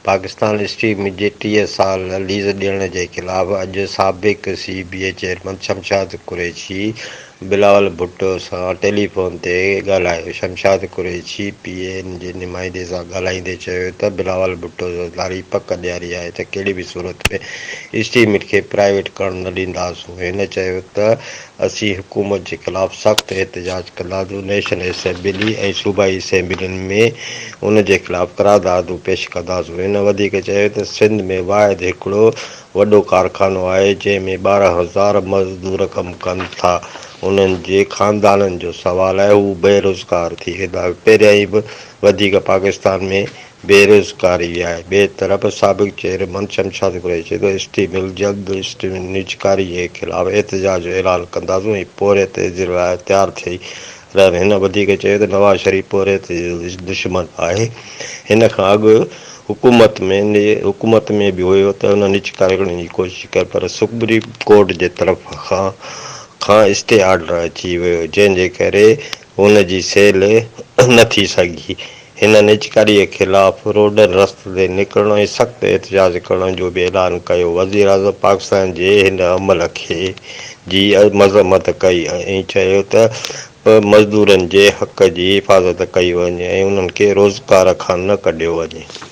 Pakistan steel mill جي 30 سال lease ڏيڻ جي خلاف اڄ سابق C B A chairman Shamshad Qureshi Bilawal Bhutto سان ٽيليفون تي ڳالهايو. شمشاد قريشي پي اين جي نمائندي سان ڳالهائيندي چيو ته بلاول ڀٽو زرداري پڪ ڏياري آهي ته ڪهڙي به صورت ۾ اسٽيل مل کي پرائيويٽ ڪرڻ نه ڏينداسون. هن چيو ته اسين حڪومت جي خلاف سخت احتجاج ڪنداسون، نيشنل اسيمبلي ۽ صوبائي اسيمبلين ۾ ان جي خلاف قراردادون پيش ڪنداسون. هن وڌيڪ چيو ته سنڌ ۾ واحد هڪڙو وڏو ڪارخانو آهي جنهن ۾ 12 هزار مزدور ڪم ڪن ٿا، انهن جي خاندانن جو سوال آهي هو بيروزگار ٿي ويندا، پهريان ئي به وڌيڪ پاڪستان ۾ بيروزگاري آهي. ٻئي طرف سابق چيئرمين شمشاد قريشي چيو ته اسٽيل مل جلد نجڪاري جي خلاف احتجاج جو اعلان ڪنداسون ۽ پورهيت جي لاء تيار ٿي رهن. هن وڌيڪ چيو ته نواز شريف پورهيت جو دشمن آهي، هن کان اڳ حڪومت ۾ حڪومت ۾ به هيو ته هن نجڪاري ڪرڻ جي ڪوشش ڪئي پر سپريم ڪورٽ جي طرف کان کان اسٽي آرڊر اچي ويو جنهن جي ڪري هن جي سيل نه ٿي سگهي. هن نجڪاريء خلاف روڊن رستن تي نڪرڻ ۽ سخت احتجاج ڪرڻ جو به اعلان ڪيو. وزيراعظم پاڪستان جي هن عمل کي جي مذمت ڪئي ۽ چيو ته مزدورن جي حق جي حفاظت ڪئي وڃي ۽ انهن کي روزگار کان نه ڪڍيو وڃي.